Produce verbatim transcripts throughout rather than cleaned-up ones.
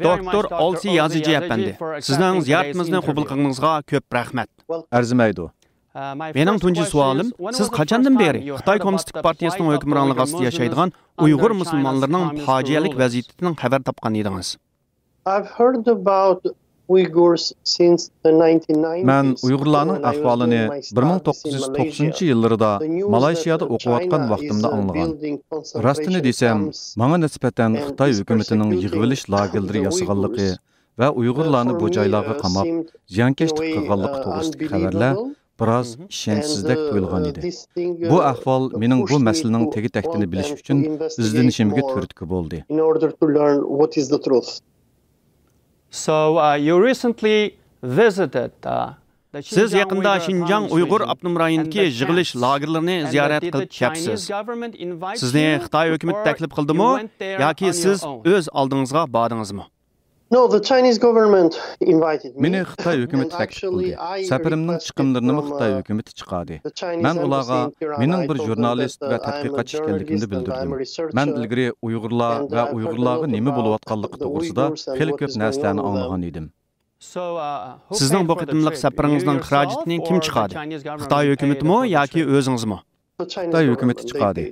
دوكتور ئولسى يازىجى ئەپەندى، سىزنىڭ زىيارىتىمىزنى قوبۇل قىلغىنىڭىزغا كۆپ رەھمەت. ئەرزىمەيدۇ. مېنىڭ تۇنجى سوئالىم، سىز قاچاندىن بېرى خىتاي كوممۇنىستىك پارتىيىسىنىڭ ھۆكۈمرانلىقى ئاستىدا ياشايدىغان ئۇيغۇر مۇسۇلمانلىرىنىڭ پاجىئەلىك ۋەزىيىتىدىن خەۋەر تاپقان ئىدىڭىز؟ مەن ئۇيغۇرلارنىڭ ئەھۋالىنى بىر مىڭ توققۇز يۈز توقسىنىنچى يىللىرىدا مالايشىيادا ئوقۇۋاتقان ۋاقتىمدا ئاڭلىغان. راستىنى دېسەم، ماڭا نىسبەتەن خىتاي ھۆكۈمىتىنىڭ يىغىۋېلىش لاگېرلىرى ياسىغانلىقى ۋە ئۇيغۇرلارنى بۇ جايلارغا قاماپ، زىيانكەشلىك قىلغانلىقى توغرىسىدىكى خەۋەرلەر بىراز ئىشەنچسىزدەك تۇيۇلغان ئىدى. بۇ ئەھۋال مېنىڭ بۇ مەسىلىنىڭ تېگى-تەكتىنى بىلىش ئۈچۈن ئىزدىنىشىمگە تۈرتكە بولدى. So, uh, you recently visited, uh, the سىز Xinjiang يېقىندا Uyghur شىنجاڭ ئۇيغۇر Autonomous ئاپتونوم رايونىدىكى Region and the يىغىلىش camps. لاگېرلىرىنى And, uh, زىيارەت did the قىلىپ كەپسىز. Chinese government invite سىزنى you, خىتاي or ھۆكۈمىتى you تەكلىپ on قىلدىمۇ your own there, or ياكى you سىز went there ئۆز on your ئالدىڭىزغا own? باردىڭىزمۇ؟ No, the Chinese government invited me. مېنى خىتاي ھۆكۈمىتى تەكلىپ قىلدى. سەپىرىمنىڭ چىقىملىرىنىمۇ خىتاي ھۆكۈمىتى چىقاردى. مەن ئۇلارغا مېنىڭ بىر ژۇرنالىست ۋە تەتقىقاتچى ئىكەنلىكىمنى بىلدۈردۈم. مەن ئىلگىرى ئۇيغۇرلار ۋە ئۇيغۇرلارغا نېمە بولۇۋاتقانلىقى توغرىسىدا خېلى كۆپ نەرسىلەرنى ئاڭلىغان ئىدىم. سىزنىڭ بۇ قېتىملىق سەپىرىڭىزنىڭ خىراجىتىنى كىم چىقاردى؟ خىتاي ھۆكۈمىتىمۇ ياكى ئۆزىڭىزمۇ؟ خىتاي ھۆكۈمىتى چىقاردى.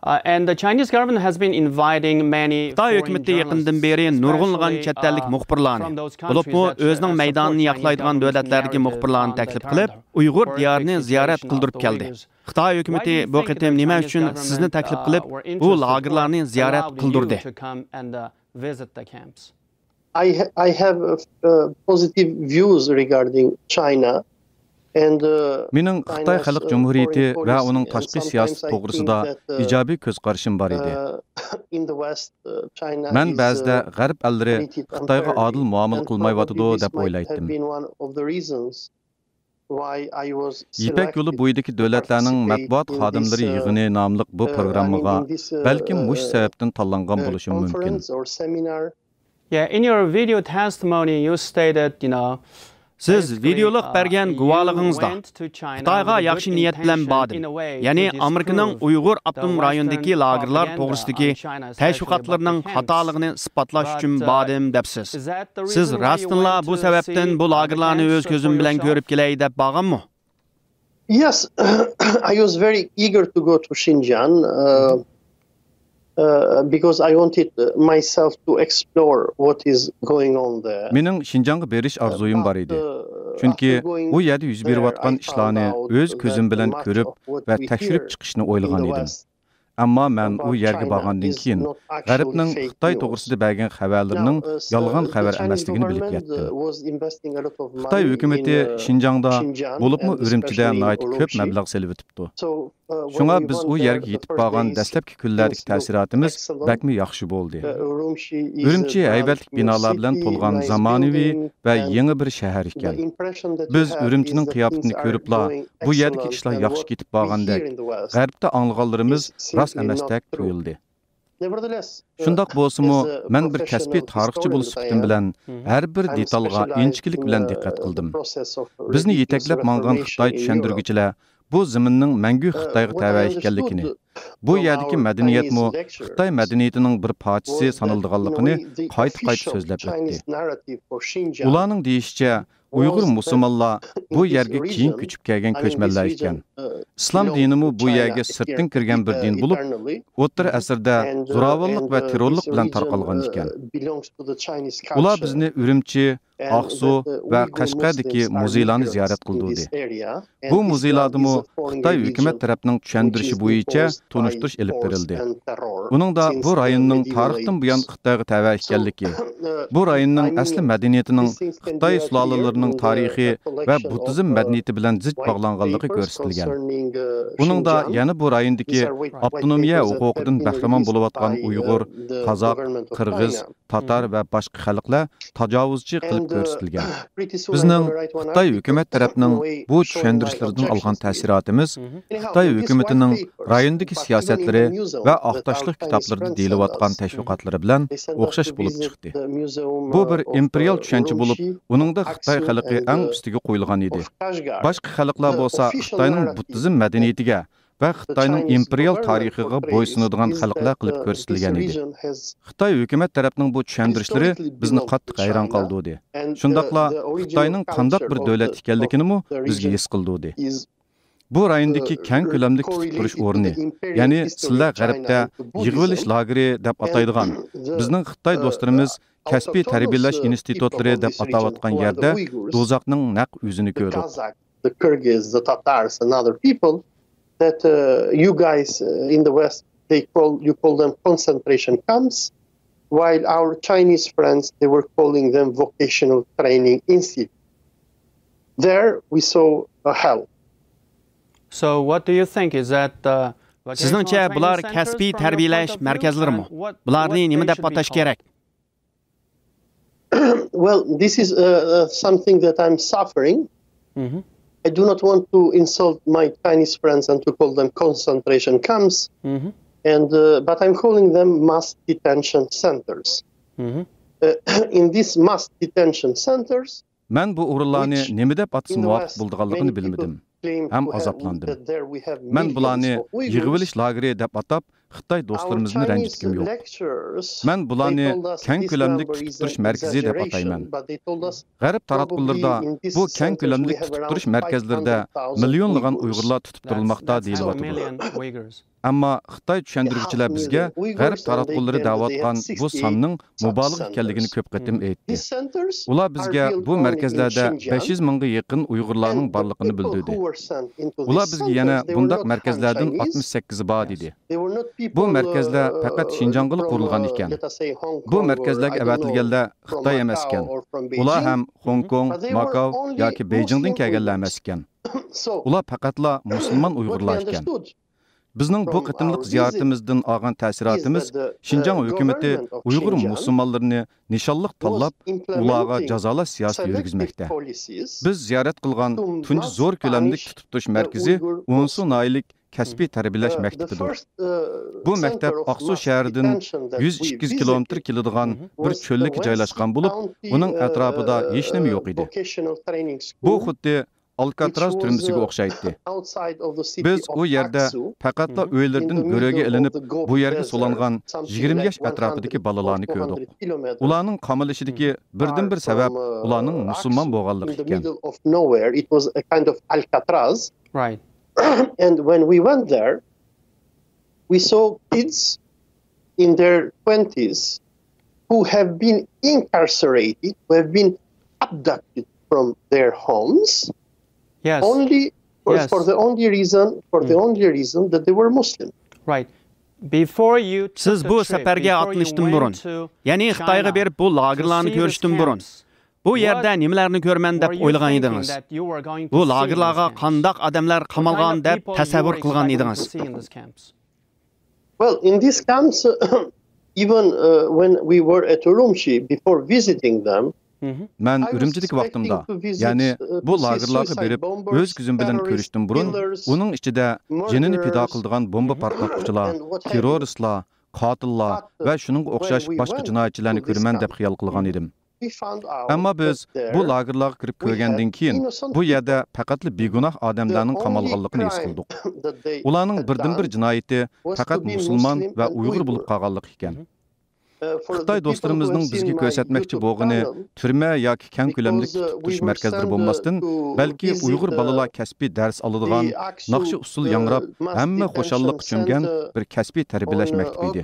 Uh, and the Chinese government has been inviting many خىتاي ھۆكۈمىتى يېقىندىن بېرى نۇرغۇنلىغان چەت ئەللىك مۇخبىرلارنى، بولۇپمۇ ئۆزىنىڭ مەيدانىنى ياقلايدىغان دۆلەتلەردىكى مۇخبىرلارنى تەكلىپ قىلىپ، ئۇيغۇر دىيارىنى زىيارەت قىلدۇرۇپ كەلدى. خىتاي ھۆكۈمىتى بۇ قېتىم نېمە ئۈچۈن سىزنى تەكلىپ قىلىپ، بۇ لاگېرلارنى زىيارەت قىلدۇردى؟ I, ha- I have uh, uh, positive views regarding China. And, uh, مېنىڭ خىتاي خەلق جۇمھۇرىيىتى ۋە ئۇنىڭ تاشقى سىياسىتى توغرىسىدا ئىجابىي كۆز قارىشىم بار ئىدى. مەن بەزىدە غەرب ئەللىرى خىتايغا ئادىل مۇئامىلە قىلمايۋاتىدۇ دەپ ئويلايتتىم. يىپەك يولى بويىدىكى دۆلەتلەرنىڭ مەتبۇئات خادىملىرى يىغىنى ناملىق بۇ پروگراممىغا بەلكىم مۇشۇ سەۋەبتىن تاللانغان بولۇشۇم مۇمكىن. Yeah, in your video testimony, you stated, you know, سىز ۋىدېئولۇق بەرگەن گۇۋاھلىقىڭىزدا، خىتايغا ياخشى نىيەت بىلەن باردىم، يەنى ئامېرىكىنىڭ ئۇيغۇر ئاپتونوم رايونىدىكى لاگېرلار توغرىسىدىكى تەشۋىقاتلىرىنىڭ خاتالىقىنى ئىسپاتلاش ئۈچۈن باردىم دەپسىز. سىز راستتىنلا بۇ سەۋەبتىن بۇ لاگېرلارنى ئۆز كۆزۈم بىلەن كۆرۈپ كېلەي دەپ بارغانمۇ؟ Yes, I was very eager to go to Xinjiang uh, uh, because I wanted myself to explore what is going on there. مېنىڭ شىنجاڭغا بېرىش ئارزۇيۇم بار ئىدى. چۈنكى ئۇ يەردە يۈز بېرىۋاتقان ئىشلارنى ئۆز كۆزۈم بىلەن كۆرۈپ ۋە تەكشۈرۈپ چىقىشنى ئويلىغان ئىدىم. ئەمما مەن ئۇ يەرگە بارغاندىن كېيىن، غەربنىڭ خىتاي توغرىسىدا بەرگەن خەۋەرلىرىنىڭ يالغان خەۋەر ئەمەسلىكىنى بىلىپ يەتتىم. خىتاي ھۆكۈمىتى شىنجاڭدا، بولۇپمۇ ئۈرۈمچىدە ناھايىتى كۆپ مەبلەغ سېلىۋېتىپتۇ. شۇڭا بىز ئۇ يەرگە يېتىپ بارغان دەسلەپكى كۈنلەردىكى تەسىراتىمىز بەكمۇ ياخشى بولدى. ئۈرۈمچى ھەيۋەتلىك بىنالار بىلەن تولغان زامانىۋى ۋە يېڭى بىر شەھەر ئىكەن. بىز ئۈرۈمچىنىڭ قىياپىتىنى كۆرۈپلا، بۇ يەردىكى ئىشلار ياخشى كېتىپ بارغاندەك، غەربتە ئاڭلىغانلىرىمىز راست ئەمەستەك تۇيۇلدى. شۇنداق بولسىمۇ، مەن بىر كەسپىي تارىخچى بولۇش سۈپىتىم بىلەن ھەر بىر دېتالغا ئىنچىكىلىك بىلەن دىققەت قىلدىم. بىزنى يېتەكلەپ ماڭغان خىتاي چۈشەندۈرگۈچىلەر بۇ زېمىننىڭ مەڭگۈ خىتايغا تەۋە ئىكەنلىكىنى، بۇ يەردىكى مەدەنىيەتمۇ خىتاي مەدەنىيىتىنىڭ بىر پارچىسى سانىلىدىغانلىقىنى قايتا-قايتا سۆزلەپ ئۆتتى. ئۇلارنىڭ دېيىشىچە، ئۇيغۇر مۇسۇلمانلار بۇ يەرگە كېيىن كۆچۈپ كەلگەن كۆچمەنلەر ئىكەن. ئىسلام دىنىمۇ بۇ يەرگە سىرتتىن كىرگەن بىر دىن بولۇپ، ئوتتۇرا ئەسىردە زوراۋانلىق ۋە تېررورلۇق بىلەن تارقالغان ئىكەن. ئۇلار بىزنى ئۈرۈمچى، ئاقسۇ ۋە قەشقەردىكى مۇزېيلارنى زىيارەت قىلدۇردى. بۇ مۇزېيلاردىمۇ خىتاي ھۆكۈمەت تەرەپنىڭ چۈشەندۈرۈشى بويىچە تونۇشتۇرۇش ئېلىپ بېرىلدى. ئۇنىڭدا بۇ رايوننىڭ تارىختىن بۇيان خىتايغا تەۋە ئىكەنلىكى، بۇ رايوننىڭ ئەسلى مەدەنىيىتىنىڭ خىتاي سۇلالىلىرىنىڭ تارىخى ۋە بۇددىزم مەدەنىيىتى بىلەن زىچ باغلانغانلىقى كۆرسىتىلگەن. ئۇنىڭدا يەنە بۇ رايوندىكى ئاپتونومىيە ھوقۇقىدىن بەھرىمەن بولۇۋاتقان ئۇيغۇر، قازاق، قىرغىز، تاتار ۋە باشقا خەلقلەر تاجاۋۇزچى قىلىپ كۆرسىتىلگەن. بىزنىڭ خىتاي ھۆكۈمەت تەرەپنىڭ بۇ چۈشەندۈرۈشلىرىدىن ئالغان تەسىراتىمىز خىتاي ھۆكۈمىتىنىڭ رايوندىكى سىياسەتلىرى ۋە ئاق تاشلىق كىتابلىرىدا دېيىلىۋاتقان تەشۋىقاتلىرى بىلەن ئوخشاش بولۇپ چىقتى. بۇ بىر ئىمپېرىيال چۈشەنچە بولۇپ، ئۇنىڭدا خىتاي خەلقى ئەڭ ئۈستىگە قويۇلغان ئىدى. باشقا خەلقلەر بولسا خىتاينىڭ بۇددىزم مەدەنىيىتىگە، ۋە خىتاينىڭ ئىمپېرىيال تارىخىغا بويسۇنىدىغان خەلقلەر قىلىپ كۆرسىتىلگەن ئىدى. خىتاي ھۆكۈمەت تەرەپنىڭ بۇ چۈشەندۈرۈشلىرى بىزنى قاتتىق ھەيران قالدۇردى. شۇنداقلا خىتاينىڭ قانداق بىر دۆلەت ئىكەنلىكىنىمۇ بىزگە ھېس قىلدۇردى. بۇ رايوندىكى كەڭ كۆلەملىك تۇتۇپ تۇرۇش ئورنى، يەنى سىلەر غەربتە يىغىۋېلىش لاگېرى دەپ ئاتايدىغان، بىزنىڭ خىتاي دوستلىرىمىز كەسپىي تەربىيەلەش ئىنستىتۇتلىرى دەپ ئاتاۋاتقان يەردە دوزاخنىڭ نەق ئۆزىنى كۆردۇق. The Kyrgyz, the Tatars and other people that uh, you guys uh, in the West, they call, you call them concentration camps, while our Chinese friends, they were calling them vocational training institute. There we saw a hell. So what do you think? Is that uh, سىزنىڭچە بۇلار كەسپىي تەربىيەلەش مەركەزلىرىمۇ؟ بۇلارنى نېمە دەپ ئاتاش كېرەك؟ Well, this is uh, uh, something that I'm suffering. I do not want to insult my Chinese friends and to call them concentration camps, and uh, but I'm calling them mass detention centers. Uh, in these mass detention centers, مەن بۇ ئورۇنلارنى نېمە دەپ ئاتىسا مۇۋاپىق بولىدىغانلىقىنى بىلمىدىم ھەم ئازابلاندىم. مەن بۇلارنى يىغىۋېلىش لاگېرى دەپ ئاتاپ، خىتاي دوستلىرىمىزنى رەنجىتكۈم يوق. مەن بۇلارنى كەڭ كۆلەملىك تۇتۇپ تۇرۇش مەركىزى دەپ ئاتايمەن. غەرب تاراتقۇلىرىدا بۇ كەڭ كۆلەملىك تۇتۇپ تۇرۇش مەركەزلىرىدە مىليونلىغان ئۇيغۇرلار تۇتۇپ تۇرۇلماقتا دېيىلىۋاتىدۇ. ئەمما خىتاي چۈشەندۈرگۈچىلەر بىزگە غەرب تاراتقۇلىرى دەۋاتقان بۇ ساننىڭ مۇبالىغە ئىكەنلىكىنى كۆپ قېتىم ئېيتتى. ئۇلار بىزگە بۇ مەركەزلەردە بەش يۈز مىڭغا يېقىن ئۇيغۇرلارنىڭ بارلىقىنى بىلدۈردى. ئۇلار بىزگە يەنە بۇنداق مەركەزلەردىن ئاتمىش سەككىزى بار دېدى. بۇ مەركەزلەر پەقەت شىنجاڭغىلا قۇرۇلغان ئىكەن. بۇ مەركەزلەرگە ئەۋەتىلگەنلەر خىتاي ئەمەسكەن. ئۇلار ھەم خوڭكوڭ، ماكاۋ ياكى بېيجىڭدىن كەلگەنلەر ئەمەسكەن. ئۇلار پەقەتلا مۇسۇلمان ئۇيغۇرلار ئىكەن. بىزنىڭ بۇ قېتىملىق زىيارىتىمىزدىن ئالغان تەسىراتىمىز، شىنجاڭ ھۆكۈمىتى ئۇيغۇر مۇسۇلمانلىرىنى نىشانلىق تاللاپ، ئۇلارغا جازالاش سىياسىتى يۈرگۈزمەكتە. بىز زىيارەت قىلغان تۇنجى زور كۆلەملىك تۇتۇپ تۇرۇش مەركىزى ئونسۇ ناھىيەلىك كەسپىي تەربىيەلەش مەكتىپىدۇر. بۇ مەكتەپ ئاقسۇ شەھىرىدىن يۈز ئىككى يۈز كىلومېتىر كېلىدىغان بىر چۆللۈككە جايلاشقان بولۇپ، ئۇنىڭ ئەتراپىدا ھېچنېمە يوق ئىدى. بۇ خۇددى ئالكاتراز تۈرمىسىگە ئوخشايتتى. بىز ئۇ يەردە پەقەتلا ئۆيلىرىدىن گۆرۈگە ئېلىنىپ، بۇ يەرگە سولانغان يىگىرمە ياش ئەتراپىدىكى بالىلارنى كۆردۇق. ئۇلارنىڭ قامىلىشىدىكى بىردىنبىر سەۋەب ئۇلارنىڭ مۇسۇلمان بولغانلىقى ئىكەن. And when we went there, we saw kids in their twenties who have been incarcerated, who have been abducted from their homes, Yes. only for, for the only reason, for the only reason that they were Muslim. Right. سىز بۇ سەپەرگە ئاتلىنىشتىن بۇرۇن، يەنى خىتايغا بېرىپ بۇ لاگېرلارنى كۆرۈشتىن بۇرۇن، بۇ يەردە نېمىلەرنى كۆرىمەن دەپ ئويلىغان ئىدىڭىز؟ بۇ لاگېرلارغا قانداق ئادەملەر قامالغان دەپ تەسەۋۋۇر قىلغان ئىدىڭىز؟ Well, in these camps, even uh, when we were at Urumqi before visiting them, مەن ئۈرۈمچىدىكى ۋاقتىمدا، يەنى بۇ لاگېرلارغا بېرىپ ئۆز كۆزۈم بىلەن كۆرۈشتىن بۇرۇن، ئۇنىڭ ئىچىدە جېنىنى پىدا قىلىدىغان بومبا پارتلاتقۇچىلار، تېررورىستلار، قاتىللار ۋە شۇنىڭغا ئوخشاش باشقا جىنايەتچىلەرنى كۆرىمەن دەپ خىيال قىلغان ئىدىم. ئەمما بىز بۇ لاگېرلارغا كىرىپ كۆرگەندىن كېيىن، بۇ يەردە پەقەتلا بىگۇناھ ئادەملەرنىڭ قامالغانلىقىنى ھېس قىلدۇق. ئۇلارنىڭ بىردىنبىر جىنايىتى پەقەت مۇسۇلمان ۋە ئۇيغۇر بولۇپ قالغانلىقى ئىكەن. خىتاي دوستلىرىمىزنىڭ بىزگە كۆرسەتمەكچى بولغىنى تۈرمە ياكى كەڭ كۆلەملىك تۇتۇپ تۇرۇش مەركەزلىرى بولماستىن، بەلكى ئۇيغۇر بالىلار كەسپىي دەرس ئالىدىغان، ناخشا ئۇسسۇل ياڭراپ، ھەممە خۇشاللىققا چۆمگەن بىر كەسپىي تەربىيەلەش مەكتىپى ئىدى.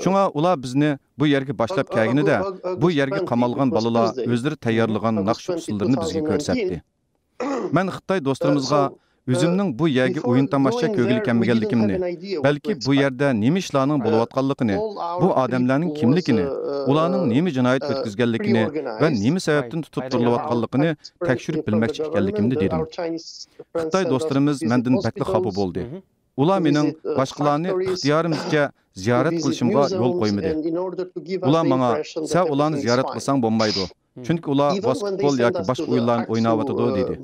شۇڭا ئۇلار بىزنى بۇ يەرگە باشلاپ كەلگىنىدە، بۇ يەرگە قامالغان بالىلار ئۆزلىرى تەييارلىغان ناخشا ئۇسسۇللىرىنى بىزگە كۆرسەتتى. مەن خىتاي دوستلىرىمىزغا ئۆزۈمنىڭ بۇ يەرگە ئويۇن تاماشا كۆرگىلى كەلمىگەنلىكىمنى، بەلكى بۇ يەردە نېمە ئىشلارنىڭ بولۇۋاتقانلىقىنى، بۇ ئادەملەرنىڭ كىملىكىنى، ئۇلارنىڭ نېمە جىنايەت ئۆتكۈزگەنلىكىنى ۋە نېمە سەۋەبتىن تۇتۇپ تۇرۇلۇۋاتقانلىقىنى تەكشۈرۈپ بىلمەكچى ئىكەنلىكىمنى دېدىم. خىتاي دوستلىرىمىز مەندىن بەكلا خاپا بولدى. ئۇلار مېنىڭ باشقىلارنى ئىختىيارىمىزچە زىيارەت قىلىشىمغا يول قويمىدى. ئۇلار ماڭا، سەن ئۇلارنى زىيارەت قىلساڭ بولمايدۇ، چۈنكى ئۇلار ۋاسكېتبول ياكى باشقا ئويۇنلارنى ئويناۋاتىدۇ، دېدى.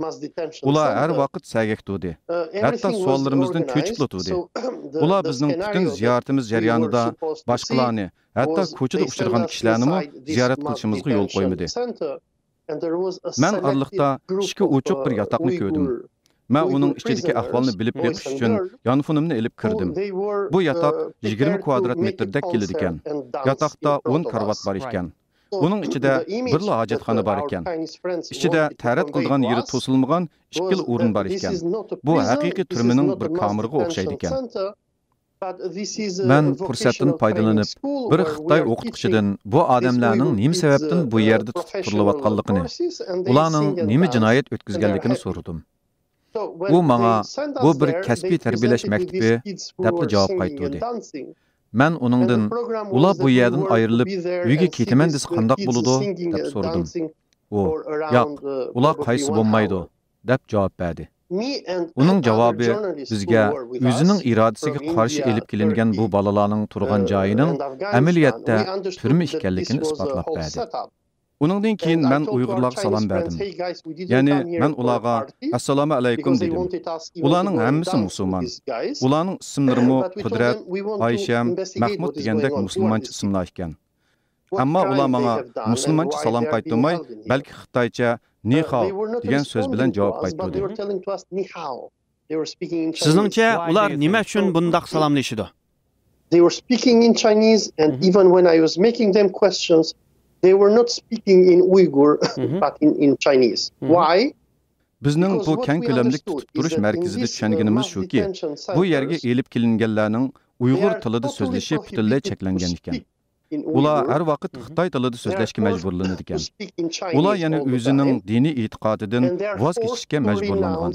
ئۇلار ھەر ۋاقىت سەگەك تۇردى. ھەتتا سوئاللىرىمىزدىن چۆچۈپلا تۇردى. ئۇلار بىزنىڭ پۈتۈن زىيارىتىمىز جەريانىدا باشقىلارنى، ھەتتا كوچىدا ئۇچرىغان كىشىلەرنىمۇ زىيارەت قىلىشىمىزغا يول قويمىدى. مەن ئارىلىقتا ئىشىكى ئوچۇق بىر ياتاقنى كۆردۈم. مەن ئۇنىڭ ئىچىدىكى ئەھۋالنى بىلىپ بېقىش ئۈچۈن يانفونۇمنى ئېلىپ كىردىم. بۇ ياتاق يىگىرمە كۋادرات مېتىردەك كېلىدىكەن. ياتاقتا ئون كارىۋات بار ئىكەن. ئۇنىڭ ئىچىدە بىرلا ھاجەتخانا بار ئىكەن. ئىچىدە تەرەت قىلىدىغان يېرى توسۇلمىغان ئىككىلا ئورۇن بار ئىكەن. بۇ ھەقىقىي تۈرمىنىڭ بىر كامېرىغا ئوخشايدىكەن. مەن پۇرسەتتىن پايدىلىنىپ، بىر خىتاي ئوقۇتقۇچىدىن بۇ ئادەملەرنىڭ نېمە سەۋەبتىن بۇ يەردە تۇتۇپ تۇرۇلۇۋاتقانلىقىنى، ئۇلارنىڭ نېمە جىنايەت ئۆتكۈزگەنلىكىنى سورىدىم. ئۇ ماڭا، «بۇ بىر كەسپىي تەربىيەلەش مەكتىپى» دەپلا جاۋاب قايتۇردى. مەن ئۇنىڭدىن، «ئۇلار بۇ يەردىن ئايرىلىپ، ئۆيگە كېتىمەن دېسە قانداق بولىدۇ؟» دەپ سورىدىم. ئۇ، «ياق، ئۇلار قايتسا بولمايدۇ» دەپ جاۋاب بەردى. ئۇنىڭ جاۋابى بىزگە ئۆزىنىڭ ئىرادىسىگە قارشى ئېلىپ كېلىنگەن بۇ بالىلارنىڭ تۇرغان جايىنىڭ ئەمەلىيەتتە تۈرمە ئىكەنلىكىنى ئىسپاتلاپ بەردى. ئۇنىڭدىن كېيىن مەن ئۇيغۇرلارغا سالام بەردىم. يەنى مەن ئۇلارغا، «ئەسسالامۇ ئەلەيكۇم» دېدىم. ئۇلارنىڭ ھەممىسى مۇسۇلمان. ئۇلارنىڭ ئىسىملىرىمۇ قۇدرەت، ئايشەم، مەھمۇد دېگەندەك مۇسۇلمانچە ئىسىملار ئىكەن. ئەمما ئۇلار ماڭا مۇسۇلمانچە سالام قايتۇرماي، بەلكى خىتايچە «نىخاۋ» دېگەن سۆز بىلەن جاۋاب قايتۇردى. سىزنىڭچە، ئۇلار نېمە ئۈچۈن بۇنداق سالاملىشىدۇ؟ They were speaking in Chinese, and even when I was making them questions, they were not speaking in Uyghur, but in, in Chinese. Why? بىزنىڭ بۇ كەڭ كۆلەملىك تۇتۇپ تۇرۇش مەركىزىدە چۈشەنگىنىمىز شۇكى، بۇ يەرگە ئېلىپ كېلىنگەنلەرنىڭ ئۇيغۇر تىلىدا سۆزلىشى پۈتۈنلەي چەكلەنگەن ئىكەن. ئۇلار ھەر ۋاقىت خىتاي تىلىدا سۆزلەشكە مەجبۇرلىنىدىكەن. ئۇلار يەنە ئۆزىنىڭ دىنىي ئېتىقادىدىن ۋاز كېچىشكە مەجبۇرلانغان.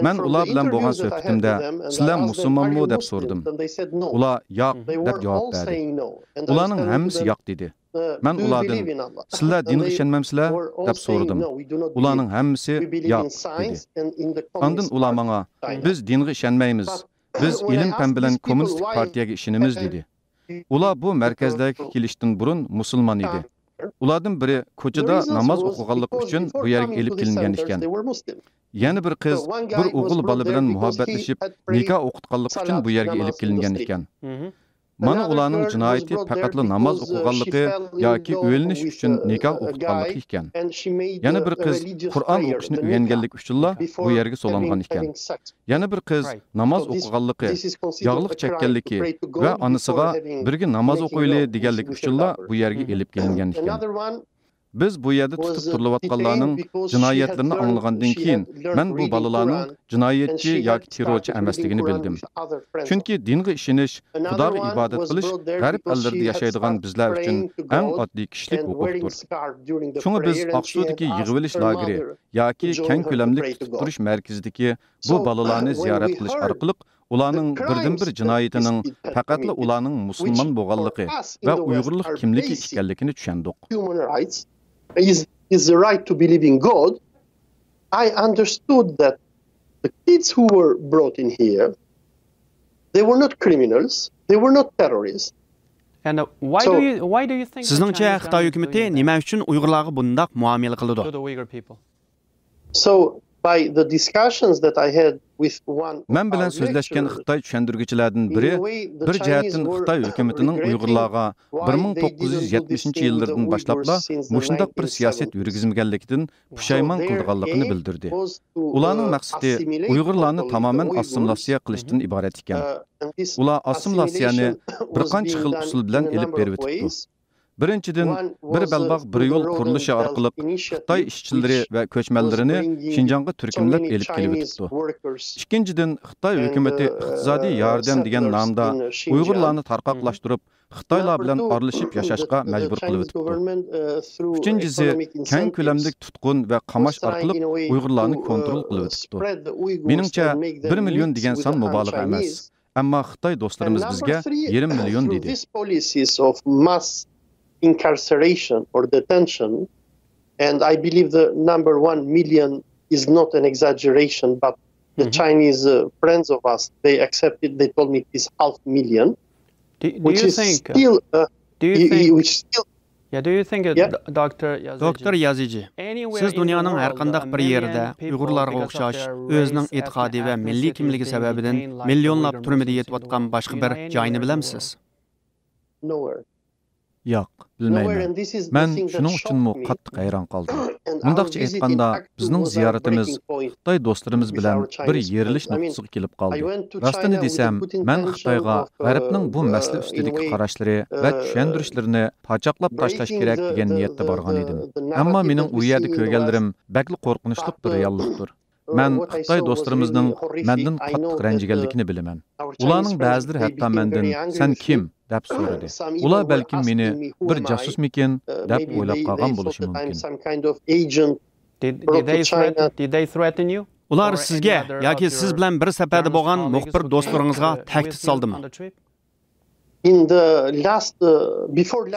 مەن ئۇلار بىلەن بولغان سۆھبىتىمدە، «سىلەر مۇسۇلمانمۇ؟» دەپ سورىدىم. ئۇلار «ياق» دەپ جاۋاب بەردى. ئۇلارنىڭ ھەممىسى «ياق» دېدى. مەن ئۇلاردىن، «سىلەر دىنغا ئىشەنمەمسىلەر؟» دەپ سورىدىم. ئۇلارنىڭ ھەممىسى «ياق» دېدى. ئاندىن ئۇلار ماڭا، «بىز دىنغا ئىشەنمەيمىز. بىز ئىلىم-پەن بىلەن كوممۇنىستىك پارتىيەگە ئىشىنىمىز» دېدى. ئۇلار بۇ مەركەزلەرگە كېلىشتىن بۇرۇن مۇسۇلمان ئىدى. ئۇلاردىن بىرى كوچىدا ناماز ئوقۇغانلىقى ئۈچۈن بۇ يەرگە ئېلىپ كېلىنگەن ئىكەن. يەنە بىر قىز بىر ئوغۇل بالا بىلەن مۇھەببەتلىشىپ، نىكاھ ئوقۇتقانلىقى ئۈچۈن بۇ يەرگە ئېلىپ كېلىنگەن ئىكەن. مانا ئۇلارنىڭ جىنايىتى پەقەتلا ناماز ئوقۇغانلىقى ياكى ئۆيلىنىش ئۈچۈن نىكاھ ئوقۇتقانلىقى ئىكەن. يەنە بىر قىز قۇرئان ئوقۇشنى ئۆگەنگەنلىكى ئۈچۈنلا بۇ يەرگە سولانغان ئىكەن. يەنە بىر قىز ناماز ئوقۇغانلىقى، ياغلىق چەككەنلىكى ۋە ئانىسىغا «بىرگە ناماز ئوقۇيلى» دېگەنلىكى ئۈچۈنلا بۇ يەرگە ئېلىپ كېلىنگەن ئىكەن. بىز بۇ يەردە تۇتۇپ تۇرۇلۇۋاتقانلارنىڭ جىنايەتلىرىنى ئاڭلىغاندىن كېيىن، مەن بۇ بالىلارنىڭ جىنايەتچى ياكى تېررورچى ئەمەسلىكىنى بىلدىم. چۈنكى دىنغا ئىشىنىش، خۇداغا ئىبادەت قىلىش غەرب ئەللىرىدە ياشايدىغان بىزلەر ئۈچۈن ئەڭ ئاددىي كىشىلىك ھوقۇقتۇر. شۇڭا بىز ئاقسۇدىكى يىغىۋېلىش لاگېرى ياكى كەڭ كۆلەملىك تۇتۇپ تۇرۇش مەركىزىدىكى بۇ بالىلارنى زىيارەت قىلىش ئارقىلىق ئۇلارنىڭ بىردىنبىر جىنايىتىنىڭ پەقەتلا ئۇلارنىڭ مۇسۇلمان بولغانلىقى ۋە ئۇيغۇرلۇق كىملىكى ئىكەنلىكىنى چۈشەندۇق. Human rights is, is the right to believe in God. I understood that the kids who were brought in here, they were not criminals, they were not terrorists. سىزنىڭچە، خىتاي ھۆكۈمىتى نېمە ئۈچۈن ئۇيغۇرلارغا بۇنداق مۇئامىلە قىلىدۇ؟ So, by the discussions that I had with one of مەن بىلەن سۆزلەشكەن خىتاي چۈشەندۈرگۈچىلەردىن بىرى بىر جەھەتتىن خىتاي ھۆكۈمىتىنىڭ ئۇيغۇرلارغا بىر مىڭ توققۇز يۈز يەتمىشىنچى يىللىرىدىن باشلاپلا مۇشۇنداق بىر سىياسەت يۈرگۈزمىگەنلىكىدىن پۇشايمان قىلىدىغانلىقىنى بىلدۈردى. ئۇلارنىڭ مەقسىتى ئۇيغۇرلارنى تامامەن ئاسسىمىلياتسىيە قىلىشتىن ئىبارەت ئىكەن. ئۇلار ئاسسىمىلياتسىيەنى بىر قانچە خىل ئۇسۇل بىلەن ئېلىپ بېرىۋېتىپتۇ. بىرىنچىدىن، بىر بەلباغ بىر يول قۇرۇلۇشى ئارقىلىق خىتاي ئىشچىلىرى ۋە كۆچمەنلىرىنى شىنجاڭغا تۈركۈملەپ ئېلىپ كېلىۋېتىپتۇ. ئىككىنچىدىن، خىتاي ھۆكۈمىتى ئىقتىسادىي ياردەم دېگەن نامدا ئۇيغۇرلارنى تارقاقلاشتۇرۇپ، خىتايلار بىلەن ئارىلىشىپ ياشاشقا مەجبۇر قىلىۋېتىپتۇ. ئۈچىنچىسى، كەڭ كۆلەملىك تۇتقۇن ۋە قاماش ئارقىلىق ئۇيغۇرلارنى كونترول قىلىۋېتىپتۇ. مېنىڭچە، بىر مىليون دېگەن سان مۇبالىغە ئەمەس. ئەمما خىتاي دوستلىرىمىز بىزگە يېرىم مىليون دېدى. These policies of mass incarceration or detention, and I believe the number one million is not an exaggeration, but the Chinese uh, friends of us, they accepted, they told me it is half million, Do, do which you is think, still, uh, do you i- i- think, which still, yeah, do you think, uh, Yeah. d- Doctor Yaziji, Doctor Yaziji, سىز دۇنيانىڭ ھەر قانداق بىر يېرىدە ئۇيغۇرلارغا ئوخشاش ئۆزىنىڭ ئېتىقادى ۋە مىللىي كىملىكى سەۋەبىدىن مىليونلاپ تۈرمىدە يېتىۋاتقان باشقا بىر جاينى بىلەمسىز؟ Nowhere. ياق، بىلمەيمەن. مەن شۇنىڭ ئۈچۈنمۇ قاتتىق ھەيران قالدىم. مۇنداقچە ئېيتقاندا، بىزنىڭ زىيارىتىمىز خىتاي دوستلىرىمىز بىلەن بىر يېرىلىش نۇقتىسىغا كېلىپ قالدى. راستىنى دېسەم، مەن خىتايغا غەربنىڭ بۇ مەسىلە ئۈستىدىكى قاراشلىرى ۋە چۈشەندۈرۈشلىرىنى پاچاقلاپ تاشلاش كېرەك دېگەن نىيەتتە بارغان ئىدىم. ئەمما مېنىڭ ئۇ يەردە كۆرگەنلىرىم بەكلا قورقۇنچلۇق بىر رېئاللىقتۇر. مەن خىتاي دوستلىرىمىزنىڭ مەندىن قاتتىق رەنجىگەنلىكىنى بىلىمەن. ئۇلارنىڭ بەزىلىرى ھەتتا مەندىن، «سەن كىم؟» دەپ سورىدى. ئۇلار بەلكىم مېنى بىر جاسۇسمىكىن دەپ ئويلاپ قالغان بولۇشى مۇمكىن. Did, did they threaten, did they threaten you? ئۇلار سىزگە ياكى سىز بىلەن بىر سەپەردە بولغان مۇخبىر دوستلىرىڭىزغا تەھدىت سالدىمۇ؟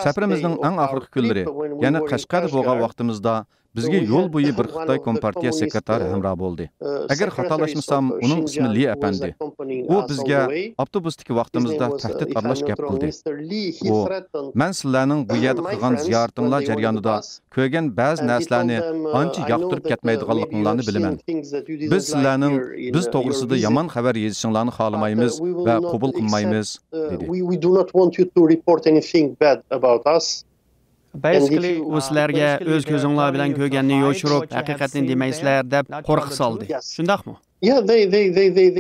سەپىرىمىزنىڭ ئەڭ ئاخىرقى كۈنلىرى، يەنى قەشقەردە بولغان ۋاقتىمىزدا بىزگە يول بويى بىر خىتاي كومپارتىيە سېكرېتارى ھەمراھ بولدى. ئەگەر خاتالاشمىسام، ئۇنىڭ ئىسمى لى ئەپەندى. ئۇ بىزگە ئاپتوبۇستىكى ۋاقتىمىزدا تەھدىت ئارىلاش گەپ قىلدى. ئۇ، «مەن سىلەرنىڭ بۇ يەردە قىلغان زىيارىتىڭلار جەريانىدا كۆرگەن بەزى نەرسىلەرنى ئانچە ياقتۇرۇپ كەتمەيدىغانلىقىڭلارنى بىلىمەن. بىز سىلەرنىڭ بىز توغرىسىدا يامان خەۋەر يېزىشىڭلارنى خالىمايمىز ۋە قوبۇل قىلمايمىز» دېدى. ئۇ سىلەرگە ئۆز كۆزۈڭلار بىلەن كۆرگەننى يوشۇرۇپ، ھەقىقەتنى دېمەيسىلەر دەپ قورقۇتۇۋالدى. شۇنداقمۇ؟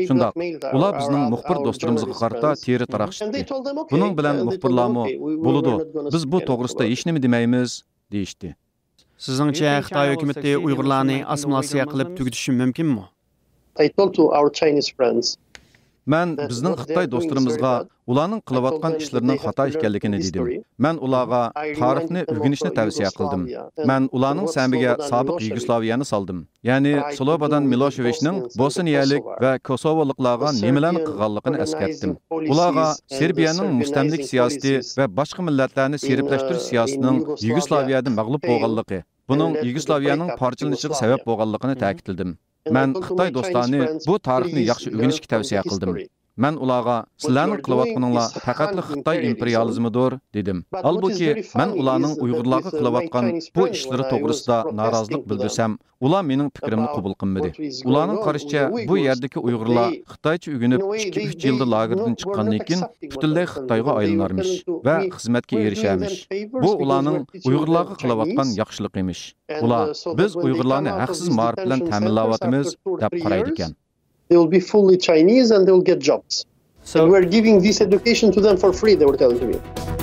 شۇنداق. ئۇلار بىزنىڭ مۇخبىر دوستلىرىمىزغا قارىتا تېرە تاراق چىقتى. بۇنىڭ بىلەن مۇخبىرلارمۇ، «بولىدۇ، بىز بۇ توغرىسىدا ھېچنېمە دېمەيمىز» دېيىشتى. سىزنىڭچە، خىتاي ھۆكۈمىتى ئۇيغۇرلارنى ئاسسىمىلياتسىيە قىلىپ تۈگىتىشى مۇمكىنمۇ؟ مەن بىزنىڭ خىتاي دوستلىرىمىزغا ئۇلارنىڭ قىلىۋاتقان ئىشلىرىنىڭ خاتا ئىكەنلىكىنى دېدىم. مەن ئۇلارغا تارىخنى ئۆگىنىشنى تەۋسىيە قىلدىم. مەن ئۇلارنىڭ سەمىگە سابىق يۇگوسلاۋىيەنى سالدىم. يەنى سلوبودان مىلوشېۋىچنىڭ بوسنىيەلىك ۋە كوسوۋولۇقلارغا نېمىلەرنى قىلغانلىقىنى ئەسكەرتتىم. ئۇلارغا سېربىيەنىڭ مۇستەملىكە سىياسىتى ۋە باشقا مىللەتلەرنى سېربلەشتۈرۈش سىياسىتىنىڭ يۇگوسلاۋىيەدە مەغلۇپ بولغانلىقى، بۇنىڭ يۇگوسلاۋىيەنىڭ پارچىلىنىشىغا سەۋەب بولغانلىقىنى تەكىتلىدىم. مەن خىتاي دوستلارنى بۇ تارىخنى ياخشى ئۆگىنىشكە تەۋسىيە قىلدىم. مەن ئۇلارغا، «سىلەرنىڭ قىلىۋاتقىنىڭلار پەقەتلا خىتاي ئىمپېرىيالىزمىدۇر» دېدىم. ھالبۇكى، مەن ئۇلارنىڭ ئۇيغۇرلارغا قىلىۋاتقان بۇ ئىشلىرى توغرىسىدا نارازىلىق بىلدۈرسەم، ئۇلار مېنىڭ پىكرىمنى قوبۇل قىلمىدى. ئۇلارنىڭ قارىشىچە، بۇ يەردىكى ئۇيغۇرلار خىتايچە ئۆگىنىپ، ئىككى-ئۈچ يىلدا لاگېردىن چىققاندىن كېيىن پۈتۈنلەي خىتايغا ئايلىنارمىش ۋە خىزمەتكە ئېرىشەرمىش. بۇ ئۇلارنىڭ ئۇيغۇرلارغا قىلىۋاتقان ياخشىلىقى ئىمىش. ئۇلار، «بىز ئۇيغۇرلارنى ھەقسىز مائارىپ بىلەن تەمىنلەۋاتىمىز» دەپ قارايدىكەن. They will be fully Chinese and they will get jobs. And we're giving this education to them for free, they were telling to me.